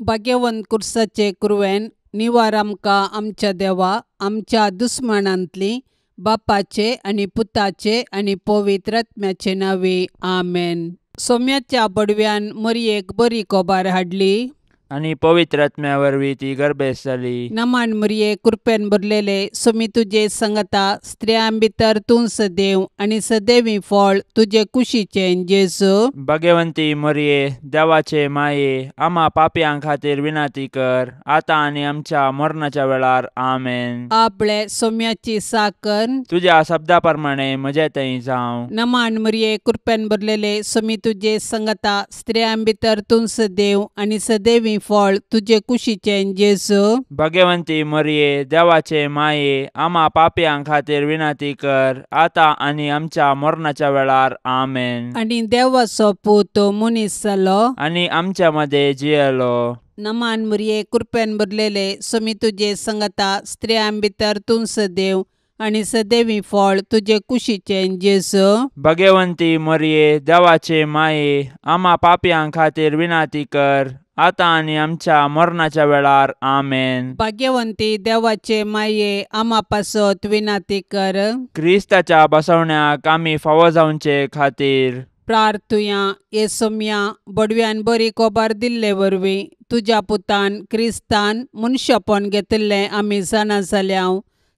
भाग्यवंत कुर्साचे कुरवेन निवार आमकां आमच्या देवा आमच्या दुस्मानांतली बापाचे आनी पुताचे आनी पवित्र आत्म्याचे नांवे आमेन. सोम्याच्या बडव्यान मरयेक बरी कोबार हाडली आनी पवित्र आत्म्या वरवीं ती गर्भेस्त जाली. नमान मरये कृपेन भरलेले सोमी तुजे संगता स्त्रियां भितर तूं सदैव आनी सदैवी फळ तुजे कुशीचें जेजू. भाग्यवंती मरये देवाचे माये आमा पापयां खातीर विनंती कर आतां आनी आमच्या मरणाच्या वेळार आमेन. आपले सोम्याची साकर तुज्या शब्दा प्रमाणे म्हजे थंय जावं. नमान मरये कृपेन भरलेले सोमी तुजे संगता स्त्रियां भितर तूं सदैव आनी सदैवी फळ तुजे कुशीचें जेजू. भाग्यवंती मरये देवाचे माये आमा पापयां खातीर विनंती कर आतां आनी आमच्या मरणाच्या वेळार आमेन. आनी देवाचो पूत मनीस जालो आनी आमच्या मदें जियेलो. नमान मरये कृपेन भरलेले सोमी तुजे संगता स्त्रियां भितर तूं सदैव आनी सदैवी फळ तुजे कुशीचें जेजू. भाग्यवंती मरये देवाचे माये आमा पापयां खातीर विनंती कर आतां आनी आमच्या मरणाच्या वेळार आमेन. भाग्यवंती देवाचे माये आमा पासत विनंती कर. क्रिस्ताच्या बसवण्याक आमी फावो जावचे खातीर प्रार्थुया. ये सोम्या बडव्यान बरी कोबार दिल्ले वरवीं तुज्या पुतान क्रिस्तान मनशापण घेतिल्लें आमी जाणा जाल्या.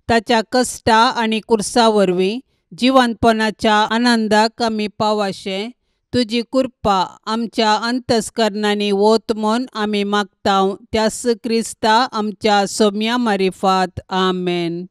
ताच्या कश्टा आनी कुर्सा वरवीं जिवंतपणाच्या आनंदाक आमी पावाशें तुजी कृपा आमच्या अंतस्करणांनी वत म्हूण आमी मागता त्यास क्रिस्ता आमच्या सोम्या मारिफात आमेन.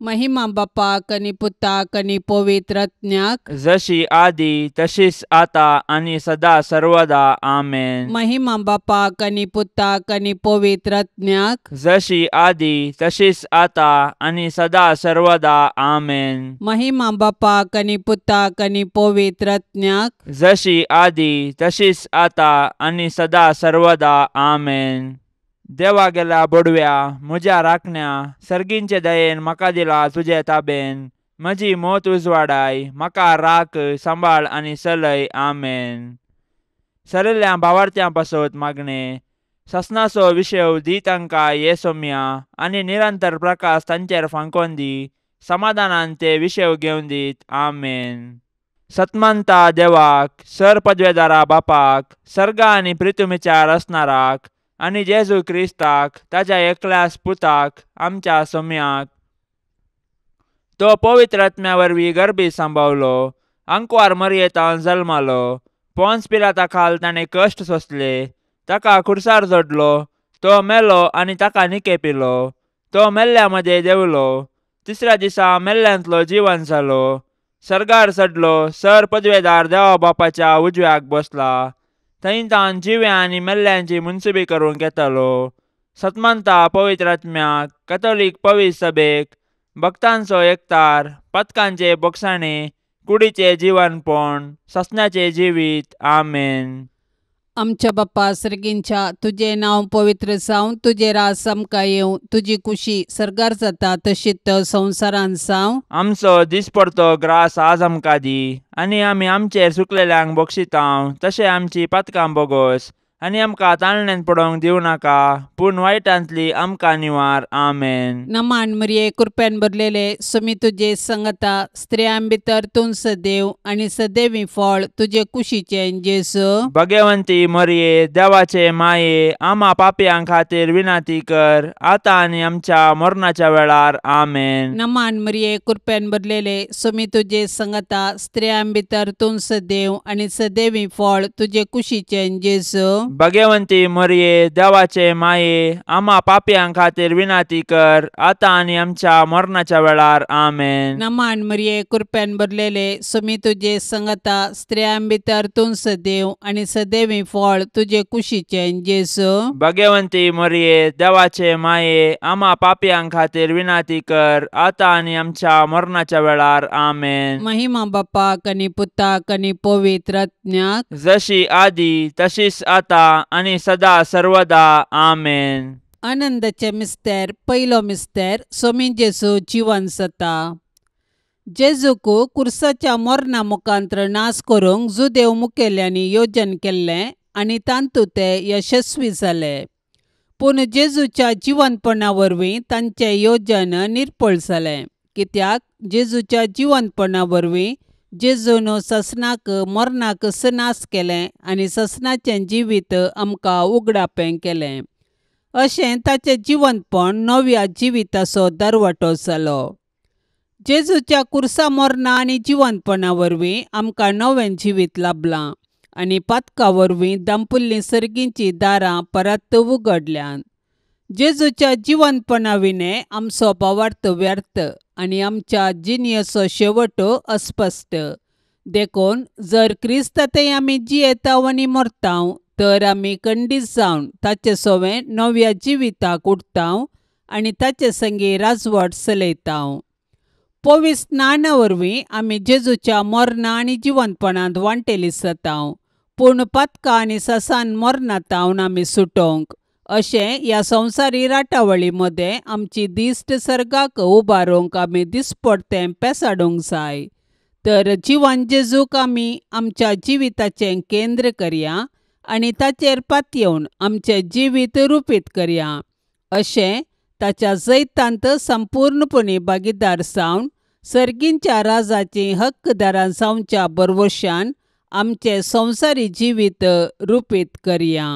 महिमा बापाक आनी पुताक आनी पवित्र आत्म्याक जशी आदी तशीच आता आनी सदा सर्वदा आमेन. महिमा बापाक आनी पुताक आनी पवित्र आत्म्याक जशी आदी तशीच आता आनी सदा सर्वदा आमेन. महिमा बापाक आनी पुताक आनी पवित्र आत्म्याक जशी आदी तशीच आता आनी सदा सर्वदा आमेन. देवा गेल्या बोडव्या म्हज्या राखण्या सर्गींचे दयेन म्हाका दिला तुजे ताबेन म्हजी मोत उजवाडाय म्हाका राख सांबाळ आनी सलय आमेन. सरिल्ल्या भावार्थ्यां पासत मागणें ससनाचो विशय दी तांकां ये सोम्या आनी निरंतर प्रकाश तांचेर फांकोन दी समाधानान ते विशय घेवन दीत आमेन. सतमानता देवाक सर पदवेदारा बापाक सर्गा आनी प्रितुमीच्या रचणाराक आनी जेजू क्रिस्ताक ताज्या एकल्यास पुताक आमच्या सोम्याक तो पवित्र आत्म्या वरवीं गर्भी सांबावलो आंकवार मरयेतान जल्मालो पोन्स पिलाता खाल ताणें कश्ट सोंसले ताका खुर्सार जोडलो तो मेलो आनी ताका निके पिलो तो मेल्ल्या मदें देंवलो तिसऱ्या दिसा मेल्ल्यांतलो जिवन जालो सर्गार चडलो सर पदवेदार देवा बापाच्या उजव्याक बसला थंय तान जिव्या आनी मेल्ल्यांची मुनसुबी करूंक येतालो. सतमानता पवित्र आत्म्याक कथोलीक पवित्र सभेक भक्तांचो एकतार पथकांचे बोगसाणे कुडीचे जिवनपण ससनाचे जिवीत आमेन. आमच्या बाप्पा सर्गींच्या तुजें नांव पवित्र जावं तुजें राज आमकां येवं तुजी कुशी सर्गार जाता तशीच संवसारांत जावं. आमचो दिसपडतो ग्रास आज आमकां दी आनी आमी आमचेर सुकलेल्यांक बक्षितांव तशें आमची पातकां बोगोस आनी आमकां ताळण्यान पडोवंक दिवं नाका पूण वायटांतली आमकां निवार आमेन. नमान मरये कृपेन भरलेले सोमी तुजे संगता स्त्रियां भितर तूं सदैव आनी सदैवी फळ तुजे कुशीचें जेजू. भाग्यवंती मरये देवाचे माये आमा पापयां खातीर विनंती कर आतां आनी आमच्या मरणाच्या वेळार आमेन. नमान मरये कृपेन भरलेले सोमी तुजे संगता स्त्रियां भितर तूं सदैव आनी सदैवी फळ तुजे कुशीचें जेजू. भाग्यवंती मरये देवाचे माये आमा पापयां खातीर विनंती कर आतां आनी आमच्या मरणाच्या वेळार आमेन. नमान मरये कृपेन भरलेले सोमी तुजे संगता स्त्रियां भितर तूं सदैव आनी सदैवी फळ तुजे कुशीचें जेजू. भाग्यवंती मरये देवाचे माये आमा पापयां खातीर विनंती कर आतां आनी आमच्या मरणाच्या वेळार आमेन. महिमा बापाक आनी पुताक आनी पवित्र आत्म्याक जशी आदी तशीच आता आनी सदा सर्वदा आमेन. आनंदाचे मिस्तेर पयलो मिस्तेर सोमी जेजू जिवन जाता. जेजूक कुर्साच्या मरणा मुखांत्र नाश करूंक जुदेव मुखेल्यांनी योजन केल्लें आनी तांतू ते यशस्वी जाले. पूण जेजूच्या जिवनपणा वरवीं तांचें योजन निर्पळ जालें, कित्याक जेजूच्या जिवनपणा वरवीं जेजून ससनाक मरणाक नाश केलें आनी ससनाचें जिवीत आमकां उगडापें केलें. अशें ताचें जिवनपण नव्या जिविताचो दरवटो जालो. जेजूच्या कुर्सा मरणा आनी जिवनपणा वरवीं आमकां नवें जिवीत लाभलां आनी पातका वरवीं दांपुल्लीं सर्गींचीं दारां परत उगडल्यांत. जेजूच्या जिवनपणा विणें आमचो भावार्थ व्यर्थ आनी आमच्या जिणेचो शेवट अस्पश्ट. देखून जर क्रिस्ता थंय आमी जियेताव आनी मरताव तर आमी खंडीत जावन ताचे सवें नव्या जिविताक उठताव आनी ताचे संगी राजवट चलयताव. पवित्र स्नाना वरवीं आमी जेजूच्या मरणा आनी जिवनपणांत वांटेली जाताव, पूण पातका आनी ससान मरणांत आमी सुटोवंक अशें ह्या संवसारी राटावळी मदें आमची दिश्ट सर्गाक उबारूंक आमी दिसपडतें पेसाडूंक जाय. तर जिवन जेजूक आमी आमच्या जिविताचें केंद्र करया आनी ताचेर पातयेवन आमचें जिवीत रुपीत करया. अशें ताच्या जैतांत संपूर्णपणी भागीदार जावन सर्गींच्या राजाचीं हक्कदारां जावच्या भरवशान आमचें संवसारी जिवीत रुपीत करया.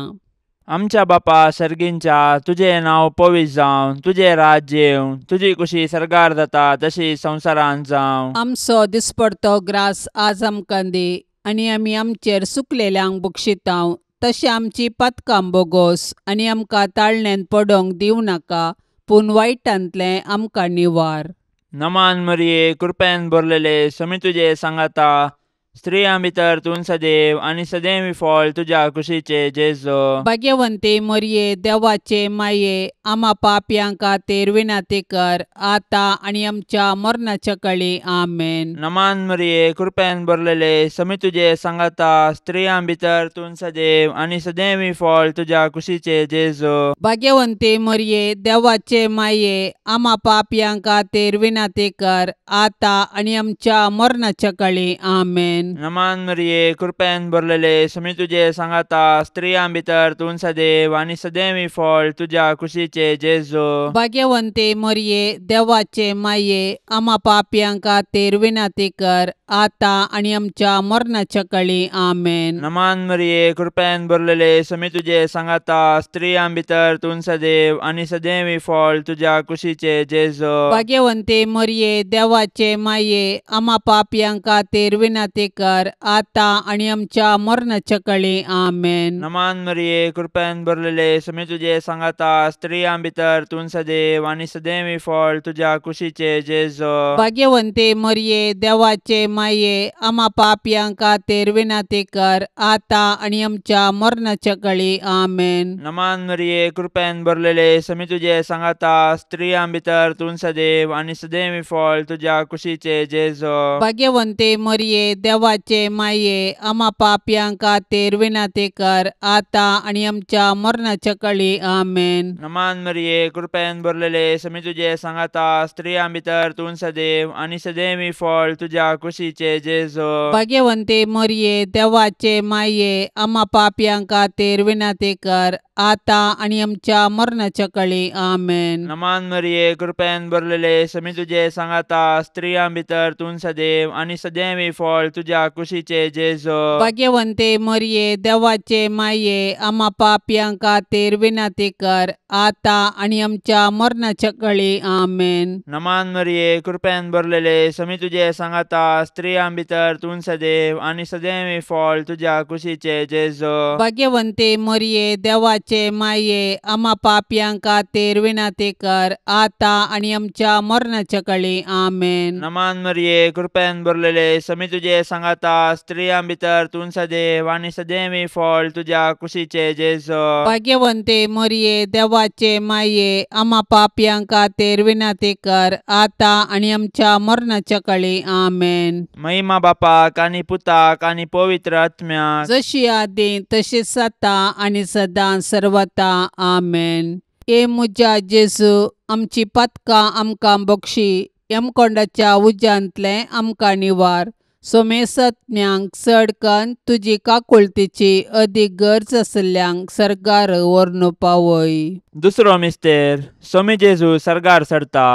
आमच्या बापा सर्गींच्या, तुजें नांव पवित्र जावं, तुजें राज्य येवं, तुजी कुशी सर्गार जाता तशी संवसारांत जावं. आमचो दिसपडतो ग्रास आज आमकां दी आनी आमी आमचेर सुकलेल्यांक बक्षितांव तशें आमची पातकां बोगोस आनी आमकां ताळण्यांत पडोवंक दिवं नाका, पूण वायटांतलें आमकां निवार. नमान मरिये, कृपेन भरलेले, समी तुजे सांगाता, स्त्रियां भितर तूं सदैव आनी सदैव फळ तुज्या कुशीचे जेजू. भाग्यवंती मरिये, देवाचे माये, आमा पापयां खातीर विनंती कर आतां आनी आमच्या मरणाच्या कळी. आमेन. नमान मरिये, कृपेन भरलेले, समी तुजे सांगाता, स्त्रियां भितर तूं सदैव आनी सदैव फळ तुज्या कुशीचे जेजू. भाग्यवंती मरिये, देवाचे माये, आमा पापयां खातीर विनंती कर आतां आनी आमच्या मरणाच्या कळी. आमेन. नमान मरिये, कृपेन भरलेले, समी तुजे सांगाता, स्त्रियां भितर तूं सदैव आनी सदैव फळ तुज्या कुशीचे जेजू. भाग्यवंती मरिये, देवाचे माये, आमा पापयां खातीर विनंती कर आतां आनी आमच्या मरणाच्या कळी. आमेन. नमान मरिये, कृपेन भरलेले, समी तुजे सांगाता, स्त्रियां भितर तूं सदैव आनी सदैव फळ तुज्या कुशीचे जेजू. भाग्यवंती मरिये, देवाचे माये, आमा पापयां खातीर विनंती कर आतां आनी आमच्या मरणाच्या कळी. आमेन. नमान मरिये, कृपेन भरलेले, समी तुजे सांगाता, स्त्रियां भितर तूं सदैव आनी सदैव फळ तुज्या कुशीचे जेजू. भाग्यवंती मरिये, देवाचे माये, आमा पापयां खातीर विनंती कर आतां आनी आमच्या मरणाच्या कळी. आमेन. नमान मरिये, कृपेन भरलेले, समी तुजे सांगाता, स्त्रियां भितर तूं सदैव आनी सदैव फळ तुज्या कुशीचे जेजू. भाग्यवंती मरिये, देवाचे माये, आमा पापयां खातीर विनंती कर आतां आनी आमच्या मरणाच्या कळी. आमेन. नमान मरिये, कृपेन भरलेले, समी तुजे सांगाता, स्त्रियां भितर तूं सदैव आनी सदैव फळ तुज्या कुशीचे जेजू. भाग्यवंती मरिये, देवाचे माये, आमा पापयां खातीर विनंती कर आतां आनी आमच्या मरणाच्या कळी. आमेन. नमान मरिये, कृपेन भरलेले, समी तुजे सांगाता, स्त्रियां भितर तूं सदैव आनी सदैव फळ तुज्या कुशीचे जेजू. भाग्यवंती मरिये, देवाचे माये, आमा पापयां खातीर विनंती कर आतां आनी आमच्या मरणाच्या कळी. आमेन. नमान मरिये, कृपेन भरलेले, समी तुजे सांगाता, स्त्रियां भितर तूं सदैव आनी सदैव फळ तुज्या कुशीचे जेजू. भाग्यवंती मरिये, देवाचे माये, आमा पापयां खातीर विनंती कर आतां आनी आमच्या मरणाच्या कळी. आमेन. नमान मरिये, कृपेन भरलेले, समी तुजे सांगाता, स्त्रियां भितर तूं सदैव आनी सदैव फळ तुज्या कुशीचे जेजू. भाग्यवंती मरिये, देवाचे माये, आमा पापयां खातीर विनंती कर आतां आनी आमच्या मरणाच्या कळी. आमेन. महिमा बापाक आनी पुताक आनी पवित्र आत्म्याक, जशी आदी तशीच आतां आनी सदां सर्वता. आमेन. हे म्हज्या जेजू, आमची पातकां आमकां बक्षी, यमकोंडाच्या उज्यांतलें आमकां निवार, सोमेसत्म्यांक चडकन तुजी काकुळतीची अदीक गरज आसल्ल्यांक सर्गार व्हरून पावय. दुसरो मिस्तेर सोमी जेजू सर्गार चडता.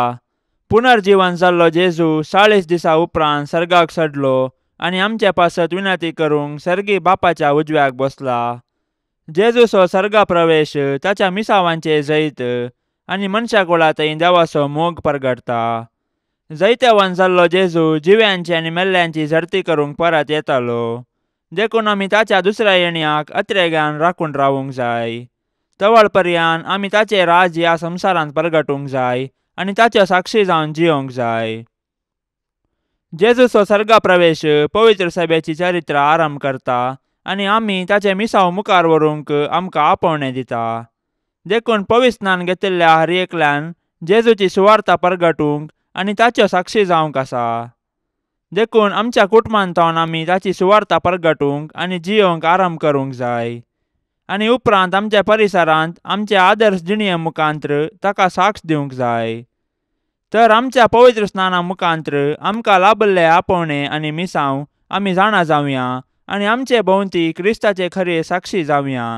पुनर्जीवन जाल्लो जेजू 40 दिसा उपरांत सर्गाक चडलो आनी आमचे पासत विनंती करूंक सर्गी बापाच्या उजव्याक बसला. जेजूचो सर्गा प्रवेश ताच्या मिसावांचे जैत आनी मनशा कुळा थंय देवाचो मोग परगटता. जैतवान जाल्लो जेजू जिव्यांची आनी मेल्ल्यांची झडती करूंक परत येतालो. देखून आमी ताच्या दुसऱ्या येण्याक अत्रेगान राखून रावूंक जाय. तवळ पर्यान आमी ताचे राज ह्या संवसारांत परगटूंक जाय आनी ताच्यो साक्षी जावन जियोंक जाय. जेजूचो सर्गा प्रवेश पवित्र सभेची चरित्र आरंभ करता आनी आमी ताचे मिसाव मुखार व्हरूंक आमकां आपोवणें दिता. देखून पवित्र स्नान घेतिल्ल्या हर एकल्यान जेजूची सुवार्ता परगटूंक आनी ताच्यो साक्षी जावंक आसा. देखून आमच्या कुटुंबांतल्यान आमी ताची सुवार्ता परगटूंक आनी जियोंक आरंभ करूंक जाय आनी उपरांत आमच्या परिसरांत आमचे आदर्श जिणये मुखांत्र ताका साक्ष दिवंक जाय. तर आमच्या पवित्र स्नाना मुखांत्र आमकां लाभल्ले आपोवणें आनी मिसांव आमी जाणा जावया आनी आमचे भोंवती क्रिस्ताचे खरे साक्षी जावया.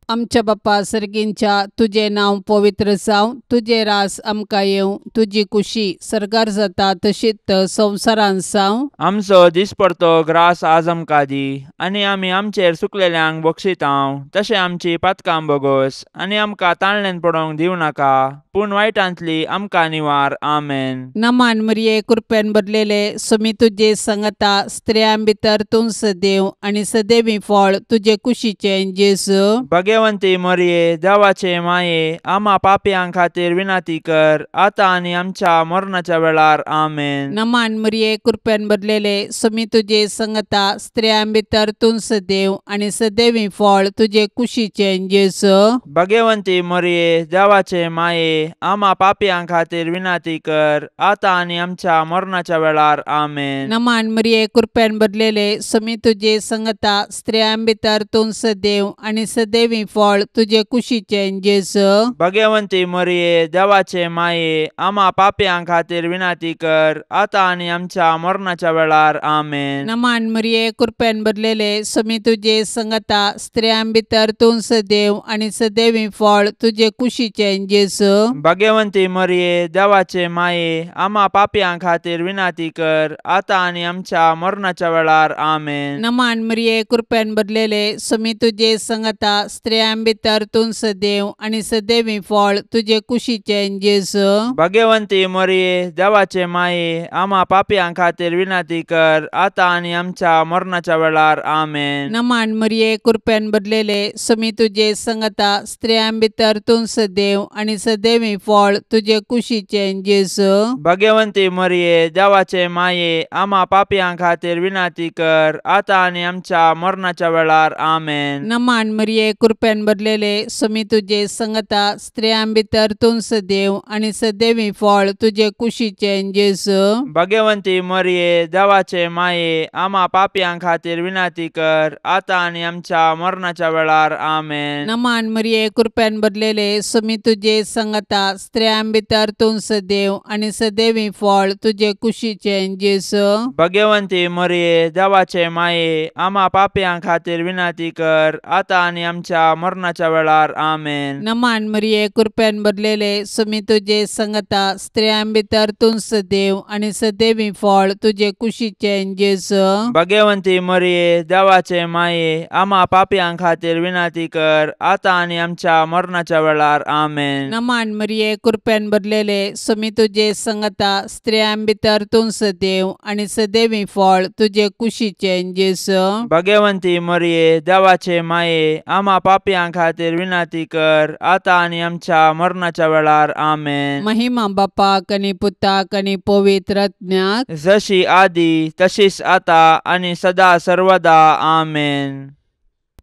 आमच्या बापा सर्गींच्या तुजें नांव पवित्र जावं, तुजें रास आमकां येवं, तुजी कुशी सर्गार जाता तशीच संवसारांत जावं. आमचो दिसपडतो ग्रास आज आमकां दी आनी आमी आमचेर सुकलेल्यांक बक्षितांव तशें आमची पातकां बोगोस आनी आमकां ताणल्यान पडोवंक दिवं नाका, पूण वायटांतली आमकां निवार. आमेन. नमान मरिये, कृपेन भरलेले, स्वामी तुजे संगता, स्त्रियां भितर तूं सदैव आनी सदैवी फळ तुजे कुशीचें जेजू. भगवंती मरिये, देवाचे माये, आमा पापयां खातीर विनंती कर आतां आनी आमच्या मरणाच्या वेळार. आमेन. नमान मरिये, कृपेन भरलेले, स्वामी तुजे संगता, स्त्रियां भितर तूं सदैव आनी सदैवी फळ तुजे कुशीचें जेजू. भगवंती मरिये, देवाचे माये, आमा पापयां खातीर विनंती कर आतां आनी आमच्या मरणाच्या वेळार. आमेन. नमान मरिये, कृपेन भरलेले, स्वामी तुजे संगता, स्त्रियां भितर तूं सदैव आनी सदैवी फळ तुजे कुशीचें जेजू. भगवंती मरिये, देवाचे माये, आमा पापयां खातीर विनंती कर आतां आनी आमच्या मरणाच्या वेळार. आमेन. नमान मरिये, कृपेन भरलेले, स्वामी तुजे संगता, स्त्रियां भितर तूं सदैव आनी सदैवी फळ तुजे कुशीचें जेजू. भगवंती मरिये, देवाचे माये, आमा पापयां खातीर विनंती कर आतां आनी आमच्या मरणाच्या वेळार. आमेन. नमान मरिये, कृपेन भरलेले, स्वामी तुजे संगता, स्त्रियां भितर तूं सदैव आनी सदैवी फळ तुजे कुशीचें जेजू. भगवंती मरिये, देवाचे माये, आमा पापयां खातीर विनंती कर आतां आनी आमच्या मरणाच्या वेळार. आमेन. नमान मरिये, कृपेन भरलेले, स्वामी तुजे संगता, स्त्रियां भितर तूं सदैव आनी सदैवी फळ तुजे कुशीचें जेजू. भगवंती मरिये, देवाचे माये, आमा पापयां खातीर विनंती कर आतां आनी आमच्या मरणाच्या वेळार. आमेन. नमान मरिये, कृपेन भरलेले, स्वामी तुजे संगता, स्त्रियां भितर तूं सदैव आनी सदैवी फळ तुजे कुशीचें जेजू. भगवंती मरिये, देवाचे माये, आमा पापयां खातीर विनंती कर आतां आनी आमच्या मरणाच्या वेळार. आमेन. नमान मरिये, कृपेन भरलेले, स्वामी तुजे संगता, स्त्रियां भितर तूं सदैव आनी सदैवी फळ तुजे कुशीचें जेजू. भगवंती मरिये, देवाचे माये, आमा पापयां खातीर विनंती कर आतां आनी आमच्या मरणाच्या वेळार. आमेन. नमान मरिये, कृपेन भरलेले, स्वामी तुजे संगता, स्त्रियां भितर तूं सदैव आनी सदैवी फळ तुजे कुशीचें जेजू. भगवंती मरिये, देवाचे माये, आमा पापयां खातीर विनंती कर आतां आनी आमच्या मरणाच्या वेळार. आमेन. नमान मरिये, कृपेन भरलेले, स्वामी तुजे संगता, स्त्रियां भितर तूं सदैव आनी सदैवी फळ तुजे कुशीचें जेजू. भगवंती मरिये, देवाचे माये, आमा पापयां खातीर विनंती कर आतां आनी आमच्या मरणाच्या वेळार. आमेन. महिमा बापाक आनी पुताक आनी पवित्र आत्म्याक, जशी आदी तशीच आतां आनी सदा सर्वदा. आमेन.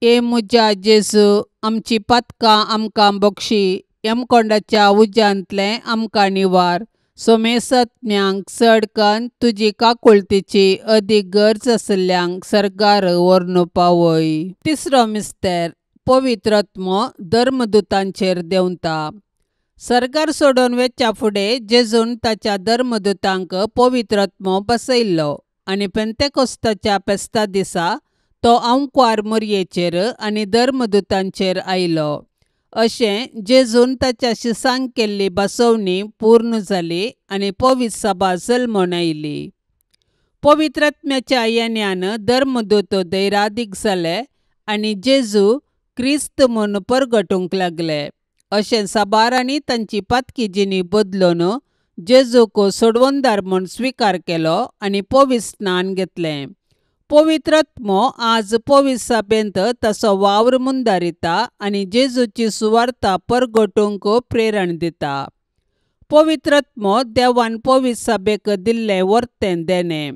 ए म्हज्या जेजू, आमची पातकां आमकां बक्षी, यमकोंडाच्या उज्यांतलें आमकां निवार, सोमेसत्म्यांक चडकन तुजी काकुळतीची अदीक गरज आसल्ल्यांक सर्गार व्हरून पावय. तिसरो मिस्तेर पवित्र आत्मो धर्मदूतांचेर देंवता. सर्गार सोडून वेच्या फुडें जेजून ताच्या धर्मदूतांक पवित्र आत्मो बसयल्लो आनी पेंतेकोस्ताच्या फेस्ता दिसा तो आंकवार मोरयेचेर आनी धर्मदुतांचेर आयलो. अशें जेजून ताच्या शिसांक केल्ली बसवणी पूर्ण जाली आनी पवित्र सभा जल्मून आयली. पवित्र आत्म्याच्या येण्यान धर्मदूत दैरादीक जाले आनी जेजू क्रिस्त म्हूण परगटूंक लागले. अशें साबारांनी तांची पातकी जिणी बदलून जेजूक सोडवणदार म्हूण स्विकार केलो आनी पवित्र स्नान घेतलें. पवित्र आत्मो आज पवित्र सभेंत ताचो वावर मुंदारिता आनी जेजूची सुवार्ता परगटूंक प्रेरण दिता. पवित्र आत्मो देवान पवित्र सभेक दिल्लें वर्तें देणें.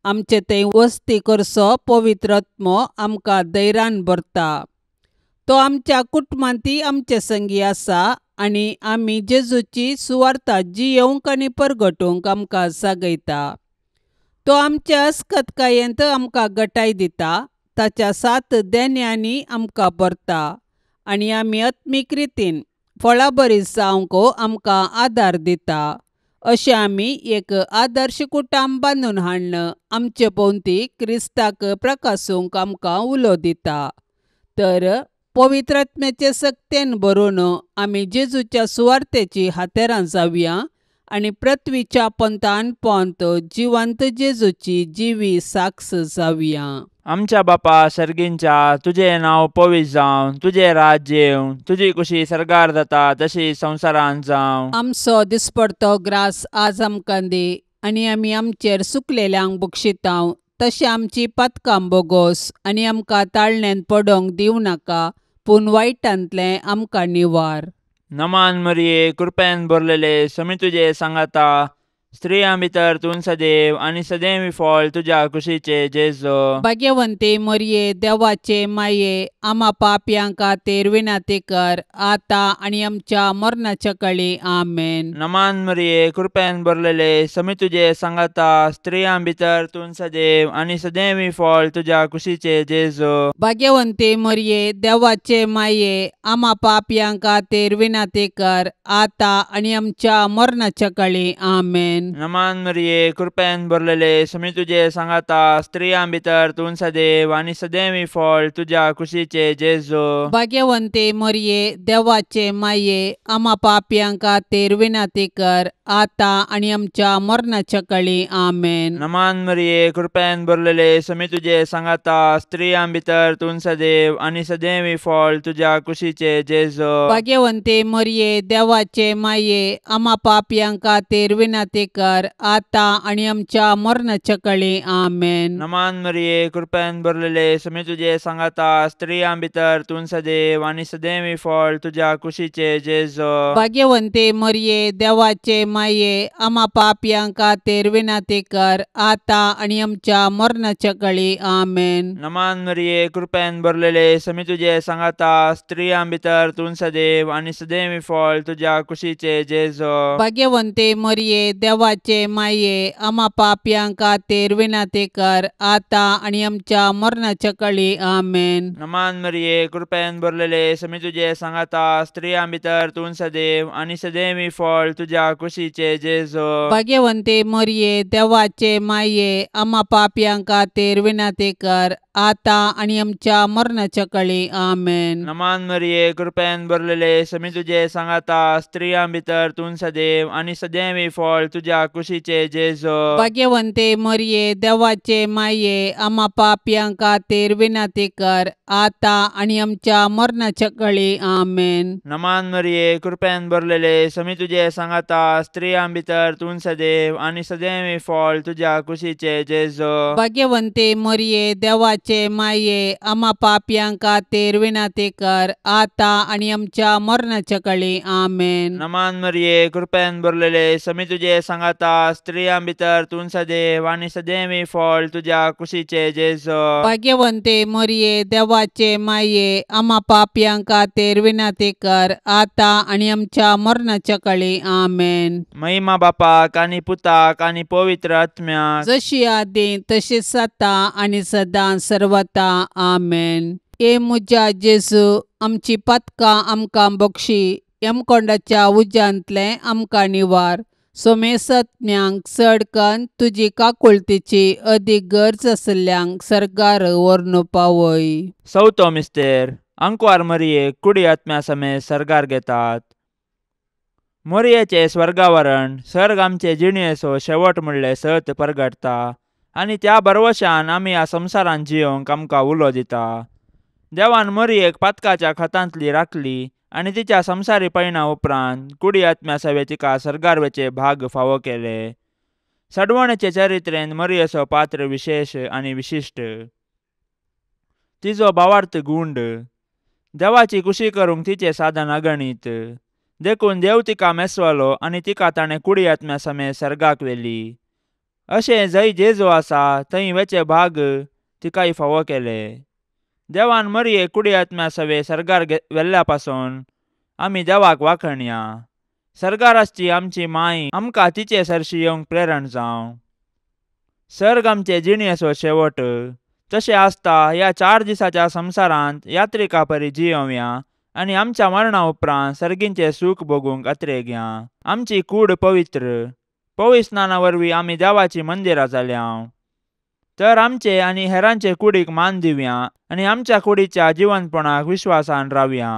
आमचे थंय वस्ती करचो पवित्र आत्मो आमकां धैर्यान भरता. तो आमच्या कुटुंबांतय आमचे संगी आसा आनी आमी जेजूची सुवार्ता जियेवंक आनी परगटूंक आमकां जागयता. तो आमच्या अस्कतकायेंत आमकां गटाय दिता, ताच्या सात देण्यांनी आमकां भरता आनी आमी आत्मीक रितीन फळाबरी जावंक आमकां आदार दिता. अशें आमी एक आदर्श कुटुंब बांदून हाडून आमचे भोंवती क्रिस्ताक प्रकासूंक आमकां उलो दिता. तर पवित्र आत्म्याचे सक्तेन भरून आमी जेजूच्या सुवार्तेची हातेरां जावया आनी पृथ्वीच्या पंथान पंत जिवंत जेजूची जिवी साक्ष जावया. आमच्या बापा सर्गींच्या, तुजें नांव पवित्र जावं, तुजें राज्य येवं, तुजी कुशी सर्गार जाता तशी संवसारांत जावं. आमचो दिसपडतो ग्रास आज आमकां दी आनी आमी आमचेर सुकलेल्यांक बक्षितांव तशें आमची पातकां बोगोस आनी आमकां ताळण्यांत पडोंक दिवं नाका, पूण वायटांतलें आमकां निवार. नमान मरिये, कृपेन भरलेले, समी तुजे सांगाता, स्त्रियां भितर तूं सदैव आनी सदैव फळ तुज्या कुशीचे जेजू. भाग्यवंती मरिये, देवाचे माये, आमा पापयां खातीर विनंती कर आतां आनी आमच्या मरणाच्या काळी. आमेन. नमान मरिये, कृपेन भरलेले, समी तुजे सांगाता, स्त्रियां भितर तूं सदैव आनी सदैव फळ तुज्या कुशीचे जेजू. भाग्यवंती मरिये, देवाचे माये, आमा पापयां खातीर विनंती कर आतां आनी आमच्या मरणाच्या काळी. आमेन. नमान मरिये, कृपेन भरलेले, समी तुजे सांगाता, स्त्रियां भितर तूं सदैव आनी सदैव फळ तुज्या कुशीचे जेजू. भाग्यवंती मरिये, देवाचे माये, आमा पापयां खातीर विनंती कर आतां आनी आमच्या मरणाच्या काळी. आमेन. नमान मरिये, कृपेन भरलेले, समी तुजे सांगाता, स्त्रियां भितर तूं सदैव आनी सदैव फळ तुज्या कुशीचे जेजू. भाग्यवंती मरिये, देवाचे माये, आमा पापयां खातीर विनंती कर आतां आनी आमच्या मरणाच्या काळी. आमेन. नमान मरिये, कृपेन भरलेले, समी तुजे सांगाता, स्त्रियां भितर तूं सदैव आनी सदैव फळ तुज्या कुशीचे जेजू. भाग्यवंती मरिये, देवाचे माये, आमा पापयां खातीर विनंती कर आतां आनी आमच्या मरणाच्या काळी. आमेन. नमान मरिये, कृपेन भरलेले, समी तुजे सांगाता, स्त्रियां भितर तूं सदैव आनी सदैव फळ तुज्या कुशीचे जेजू. भाग्यवंती मरिये, देवाचे माये, आमा पापयां खातीर विनंती कर आतां आनी आमच्या मरणाच्या काळी. आमेन. नमान मरिये, कृपेन भरलेले, समी तुजे सांगाता, स्त्रियां भितर तूं सदैव आनी सदैव फळ तुज्या कुशीचे जेजू. भाग्यवंती मरिये, देवाचे माये, आमा पापयां खातीर विनंती कर आतां आनी आमच्या मरणाच्या काळी. आमेन. नमान मरिये, कृपेन भरलेले, समी तुजे सांगाता, स्त्रियां भितर तूं सदैव आनी सदैव फळ तुज्या कुशीचे जेजू. भाग्यवंती मरिये, देवाचे माये, आमा पापयां खातीर विनंती कर आतां आनी आमच्या मरणाच्या काळी. आमेन. नमान मरिये, कृपेन भरलेले, समी तुजे सांगाता, स्त्रियां भितर तूं सदैव आनी सदैव फळ तुज्या कुशीचे जेजू. भाग्यवंती मरिये, देवाचे माये, आमा पापयां खातीर विनंती कर आतां आनी आमच्या मरणाच्या काळी. आमेन. नमान मरिये, कृपेन भरलेले, समी तुजे सांगाता, स्त्रियां भितर तूं सदैव आनी सदैव फळ तुज्या कुशीचे जेजू. भाग्यवंती मरिये, देवाचे माये, आमा पापयां खातीर विनंती कर आतां आनी आमच्या मरणाच्या काळी. आमेन. महिमा बापाक आनी पुताक आनी पवित्र आत्म्याक, जशी आदी तशीच आतां आनी सदां सर्वता. आमेन. ए म्हज्या जेजू, आमची पातकां आमकां बक्षी, यमकोंडाच्या उज्यांतलें आमकां निवार, सोमेसत्म्यांक चडकन तुजी काकुळतीची अदीक गरज आसल्ल्यांक सर्गार व्हरून पावय. चवथो मिस्तेर आंकवार मरियेक कुडी आत्म्या समेत सर्गार घेतात. मोरयेचें स्वर्गावरण सर्ग आमचे जिणेचो शेवट म्हणलें सत परगटता आनी त्या भरवशान आमी ह्या संवसारांत जियोंक आमकां उलो दिता. देवान मोरयेक पातकाच्या खतांतली राखली आनी तिच्या संवसारी पयणा उपरांत कुडी आत्म्या सवे तिका सर्गार वचे भाग फावो केले. सडवणेचे चरित्रेन मोरयेचो पात्र विशेश आनी विशिश्ट. तिजो भावार्थ गुंड. देवाची कुशी करूंक तिचें साधन अगणीत. देखून देव तिका मेसवलो आनी तिका ताणें कुडी आत्म्या समेत सर्गाक व्हेली. अशें जंय जेजू आसा थंय वेचे भाग तिकाय फावो केले. देवान मरये कुडी आत्म्या सवे सर्गार व्हेल्ल्या पासून आमी देवाक वाखणया. सर्गार आसची आमची माय आमकां तिचे सरशी येवंक प्रेरण जावं. सर्ग आमचे जिणेचो शेवट. तशें आसता ह्या 4 दिसाच्या संवसारांत यात्रिका परी जियोवया आनी आमच्या मरणा उपरांत सर्गींचें सूख भोगूंक अत्रेगया. आमची कूड पवित्र. पवित्र स्नाना वरवीं आमी देवाची मंदिरां जाल्या. तर आमचे आनी हेरांचे कुडीक मान दिवया आनी आमच्या कुडीच्या जिवनपणाक विश्वासान रावया.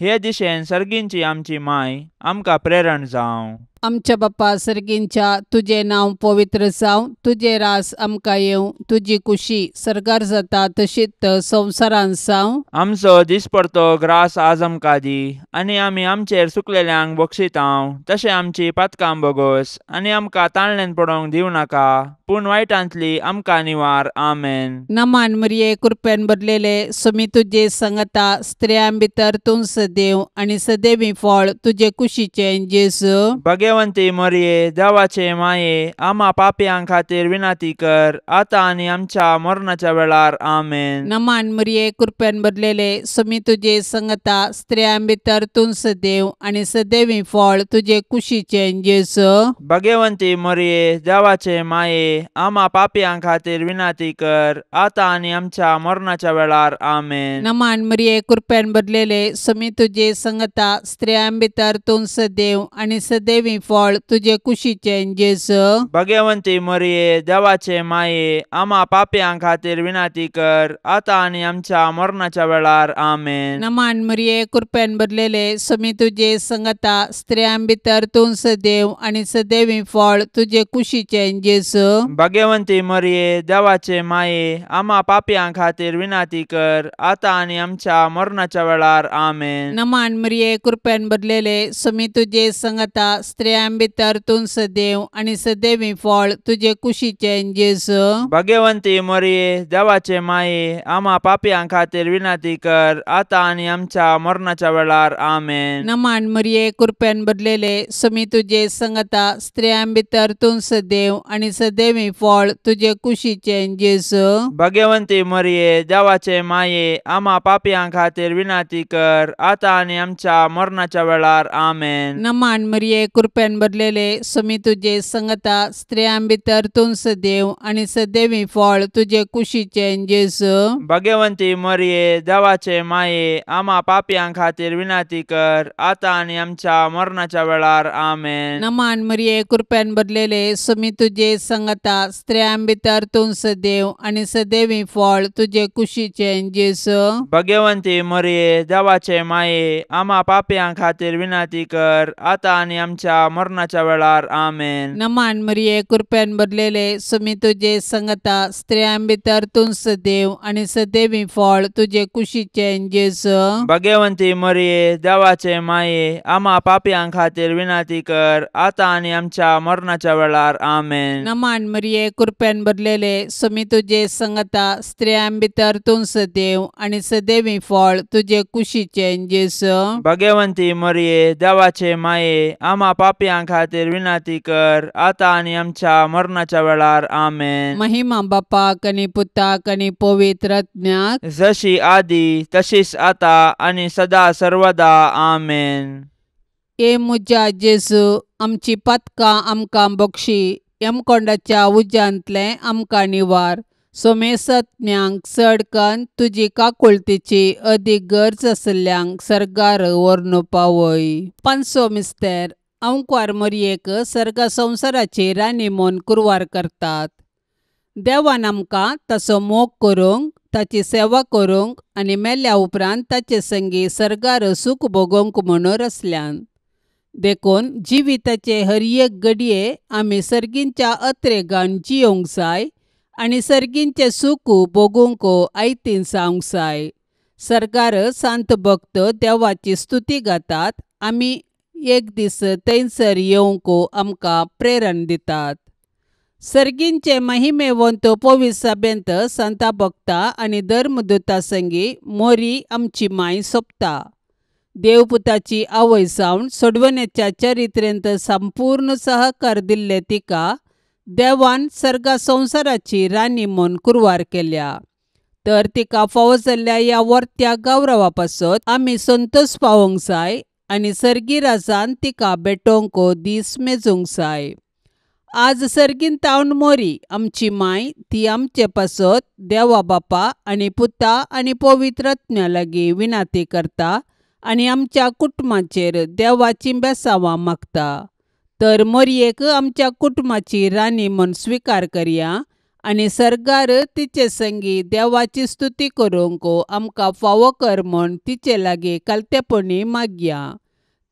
हे दिशेन सर्गींची आमची माय आमकां प्रेरण जावं. आमच्या बापा सर्गींच्या तुजें नांव पवित्र जावं, तुजें रास आमकां येवं, तुजी कुशी सर्गार जाता तशीच संवसारांत जावं. आमचो दिसपडतो ग्रास आज आमकां दी आनी आमी आमचेर सुकलेल्यांक बक्षितांव तशें आमची पातकां बोगोस आनी आमकां ताळण्यान पडोवंक दिवं नाका पूण वायटांतली आमकां निवार. आमेन. नमान मरिये कृपेन भरलेले सुमी तुजे संगता, स्त्रियां भितर तूं सदैव आनी सदैवी फळ तुजे कुशीचें जेजू. भगवंती मरिये देवाचे माये आमा पापयां खातीर विनंती कर आतां आनी आमच्या मरणाच्या वेळार. आमेन. नमान मरिये कृपेन भरलेले सुमी तुजे संगता, स्त्रियां भितर तूं सदैव आनी सदैवी फळ तुजे कुशीचें जेजू. भगवंती मरिये देवाचे माये आमा पापयां खातीर विनंती कर आतां आनी आमच्या मरणाच्या वेळार. आमेन. नमान मरिये कृपेन भरलेले सुमी तुजे संगता, स्त्रियां भितर तूं सदैव आनी सदैवी फळ तुजे कुशीचें जेजू. भगवंती मरिये देवाचे माये आमा पापयां खातीर विनंती कर आतां आनी आमच्या मरणाच्या वेळार. आमेन. नमान मरिये कृपेन भरलेले सुमी तुजे संगता, स्त्रियां भितर तूं सदैव आनी सदैवी फळ तुजे कुशीचें जेजू. भगवंती मरिये देवाचे माये आमा पापयां खातीर विनंती कर आतां आनी आमच्या मरणाच्या वेळार. आमेन. नमान मरिये कृपेन भरलेले सुमी तुजे संगता, स्त्रियां भितर तूं सदैव आनी सदैवी फळ तुजे कुशीचें जेजू. भगवंती मरिये देवाचे माये आमा पापयां खातीर विनंती कर आतां आनी आमच्या मरणाच्या वेळार. आमेन. नमान मरिये कृपेन भरलेले सुमी तुजे संगता, स्त्रियां भितर तूं सदैव आनी सदैवी फळ तुजे कुशीचें जेजू. भगवंती मरिये देवाचे माये आमा पापयां खातीर विनंती कर आतां आनी आमच्या मरणाच्या वेळार. आमेन. नमान मरिये कृपेन भरलेले सुमी तुजे संगता, स्त्रियां भितर तूं सदैव आनी सदैवी फळ तुजे कुशीचें जेजू. भगवंती मरिये देवाचे माये आमा पापयां खातीर विनंती कर आतां आनी आमच्या मरणाच्या वेळार. आमेन. नमान मरिये कृपेन भरलेले सुमी तुजे संगता, स्त्रियां भितर तूं सदैव आनी सदैवी फळ तुजे कुशीचें जेजू. भगवंती मरिये देवाचे माये आमा पापयां खातीर विनंती कर आतां आनी आमच्या मरणाच्या वेळार. आमेन. नमान मरिये कृपेन भरलेले सुमी तुजे संगता, स्त्रियां भितर तूं सदैव आनी सदैवी फळ तुजे कुशीचें जेजू. भगवंती मरिये देवाचे माये आमा पापयां खातीर विनंती कर आतां आनी आमच्या मरणाच्या वेळार. आमेन. नमान मरिये कृपेन भरलेले सुमी तुजे संगता, स्त्रियां भितर तूं सदैव आनी सदैवी फळ तुजे कुशीचें जेजू. भगवंती मरिये देवाचे माये आमा पापयां खातीर विनंती कर आतां आनी आमच्या मरणाच्या वेळार. आमेन. महिमा बापाक आनी पुताक आनी पवित्र आत्म्याक, जशी आदी तशीच आतां आनी सदा सर्वदा. आमेन. ए म्हज्या जेजू, आमची पातकां आमकां बक्षी, यमकोंडाच्या उज्यांतलें आमकां निवार, सोमेसत्म्यांक चडकन तुजी काकुळतीची अदीक गरज आसल्ल्यांक सर्गार व्हरून पावय. पांचवो मिस्तेर अंकवार मोरयेक सर्ग संवसाराची राणी म्हूण कुरवार करतात. देवान आमकां ताचो मोग करूंक, ताची सेवा करूंक आनी मेल्या उपरांत ताचे संगी सर्गार सूख भोगोवंक म्हूण रचल्यान. देखून जिविताचे हर एक घडये आमी सर्गींच्या अत्रेगान जियोंक जाय आनी सर्गींचें सूख भोगूंक आयतीन जावंक जाय. सर्गार सांत भक्त देवाची स्तुती गातात. आमी एक दीस थंयसर येवंक आमकां प्रेरण दितात. सर्गींचे महिमेवंत पवित्र सभेंत सांता भक्ता आनी धर्मदूता संगी मोरी आमची माय सोंपता. देवपुताची आवय जावन सोडवण्याच्या चरित्रेंत संपूर्ण सहकार दिल्ले तिका देवान सर्गा संवसाराची राणी म्हूण कुरवार केल्या. तर तिका फावो जाल्ल्या ह्या वर्त्या गौरवा पासत आमी संतोश पावोवंक जाय आनी सर्गी राजान तिका भेटोवंक दीस मेजूंक जाय. आज सर्गीन तावन मोरी आमची माय ती आमचे पासत देवा बापा आनी पुता आनी पवित्र आत्म्या लागीं विनाती करता आनी आमच्या कुटुंबाचेर देवाची बेसांवां मागता. तर मोरयेक आमच्या कुटुंबाची राणी म्हूण स्विकार करया आनी सर्गार तिचे संगी देवाची स्तुती करूंक आमकां फावो कर म्हूण तिचे लागीं कालतेपणी मागया.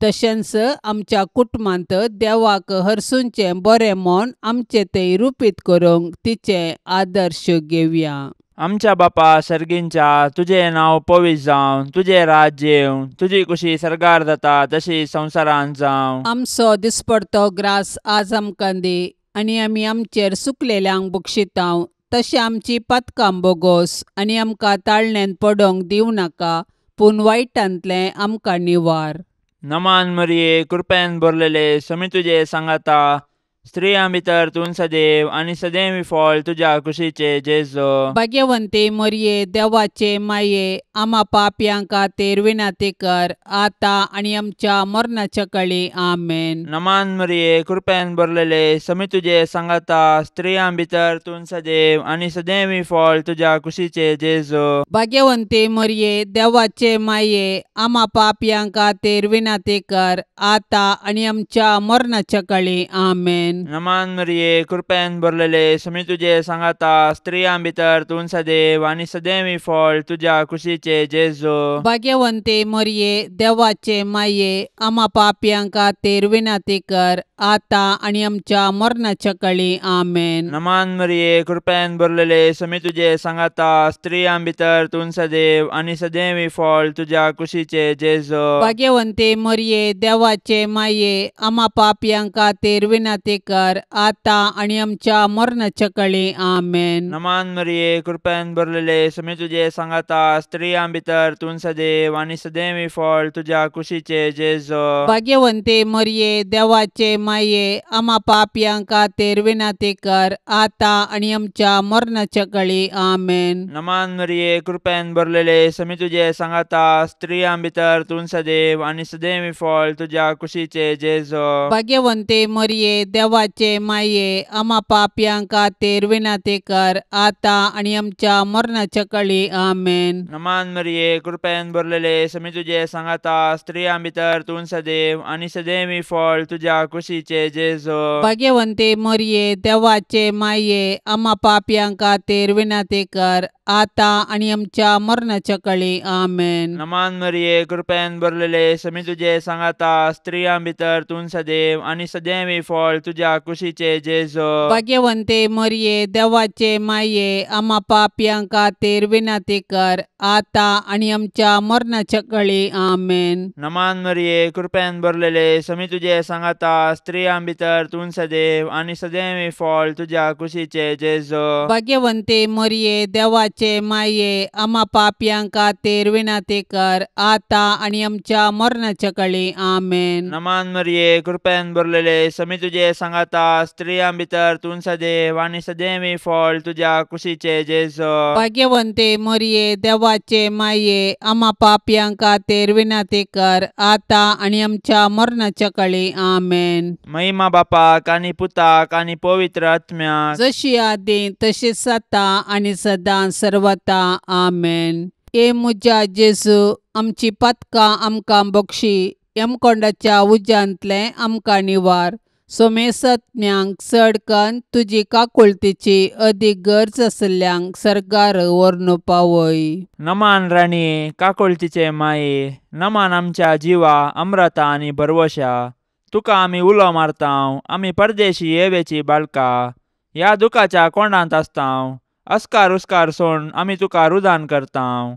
तशेंच आमच्या कुटुंबांत देवाक हरसूंचें बरें म्हूण आमचें तें रुपीत करूंक तिचें आदर्श घेवया. आमच्या बापा सर्गींच्या, तुजें नांव पवित्र जावं, तुजें राज्य येवं, तुजी कुशी सर्गार जाता तशी संवसारांत जावं. आमचो दिसपडतो ग्रास आज आमकां दी आनी आमी आमचेर सुकलेल्यांक बक्षितांव तशें आमची पातकां बोगोस आनी आमकां ताळण्यांत पडोवंक दिवं नाका, पूण वायटांतलें आमकां निवार. नमान मरिये, कृपेन भरलेले, समी तुजे सांगाता, स्त्रियां भितर तूं सदैव आनी सदैव फळ तुज्या कुशीचे जेजू. भाग्यवंती मरिये, देवाचे माये, आमा पापयां खातीर विनंती कर आतां आनी आमच्या मरणाच्या काळी. आमेन. नमान मरिये, कृपेन भरलेले, समी तुजे सांगाता, स्त्रियां भितर तूं सदैव आनी सदैव फळ तुज्या कुशीचे जेजू. भाग्यवंती मरिये, देवाचे माये, आमा पापयां खातीर विनंती कर आतां आनी आमच्या मरणाच्या काळी. आमेन. नमान मरिये, कृपेन भरलेले, समी तुजे सांगाता, स्त्रियां भितर तूं सदैव आनी सदैव फळ तुज्या कुशीचे जेजू. भाग्यवंती मरिये, देवाचे माये, आमा पापयां खातीर विनंती कर आतां आनी आमच्या मरणाच्या काळी. आमेन. नमान मरिये, कृपेन भरलेले, समी तुजे सांगाता, स्त्रियां भितर तूं सदैव आनी सदैव फळ तुज्या कुशीचे जेजू. भाग्यवंती मरिये, देवाचे माये, आमा पापयां खातीर विनंती कर आतां आनी आमच्या मरणाच्या काळी. आमेन. नमान मरिये, कृपेन भरलेले, समी तुजे सांगाता, स्त्रियां भितर तूं सदैव आनी सदैव फळ तुज्या कुशीचे जेजू. भाग्यवंती मरिये, देवाचे माये, आमा पापयां खातीर विनंती कर आतां आनी आमच्या मरणाच्या काळी. आमेन. नमान मरिये, कृपेन भरलेले, समी तुजे सांगाता, स्त्रियां भितर तूं सदैव आनी सदैव फळ तुज्या कुशीचे जेजू. भाग्यवंती मरिये, देवाचे माये, आमा पापयां खातीर विनंती कर आतां आनी आमच्या मरणाच्या काळी. आमेन. नमान मरिये, कृपेन भरलेले, समी तुजे सांगाता, स्त्रियां भितर तूं सदैव आनी सदैव फळ तुज्या कुशीचे जेजू. भाग्यवंती मरिये, देवाचे माये, आमा पापयां खातीर विनंती कर आतां आनी आमच्या मरणाच्या काळी. आमेन. नमान मरिये, कृपेन भरलेले, समी तुजे सांगाता, स्त्रियां भितर तूं सदैव आनी सदैव फळ तुज्या कुशीचे जेजू. भाग्यवंती मरिये, देवाचे माये, आमा पापयां खातीर विनंती कर आतां आनी आमच्या मरणाच्या काळी. आमेन. नमान मरिये, कृपेन भरलेले, समी तुजे सांगाता, स्त्रियां भितर तूं सदैव आनी सदैव फळ तुज्या कुशीचे जेजू. भाग्यवंती मरिये, देवाचे माये, आमा पापयां खातीर विनंती कर आतां आनी आमच्या मरणाच्या काळी. आमेन. नमान मरिये, कृपेन भरलेले, समी तुजे सांगाता, स्त्रियां भितर तूं सदैव आनी सदैव फळ तुज्या कुशीचे जेजू. भाग्यवंती मरिये, देवाचे माये, आमा पापयां खातीर विनंती कर आतां आनी आमच्या मरणाच्या काळी. आमेन. महिमा बापाक आनी पुताक आनी पवित्र आत्म्याक, जशी आदी तशीच आतां आनी सदां सर्वता. आमेन. ए म्हज्या जेजू, आमची पातकां आमकां बक्षी, यमकोंडाच्या उज्यांतलें आमकां निवार. सोमेसत्म्यांक चड कन्न तुजी काकुळतीची अदीक गरज आशिल्ल्यांक सर्गार व्हरून पावय. नमान राणये, काकुळतीचे माये, नमान आमच्या जिवा अम्रता आनी भरवशा. तुका आमी उलो मारतांव, आमी परदेशी येवेची बाळका. ह्या दुखाच्या कोंडांत आसतांव, अस्कार उस्कार सोण आमी तुका रुदान करतांव.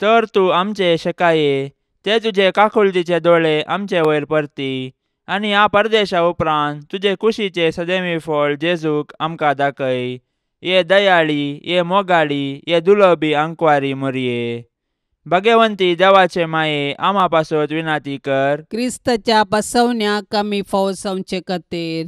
तर तूं आमचे शेकाये, ते तुजे काकुळतीचे दोळे आमचे वयर परती आनी ह्या परदेशा उपरांत तुजे कुशीचे सदैवी फळ जेजूक आमकां दाखय. ये दयाळी, ये मोगाळी, ये दुलबी आंकवारी मोरये. भगवंती देवाचे माये, आमा पासत विनाती कर. क्रिस्ताच्या बसवण्याक आमी फावो जावचे खातीर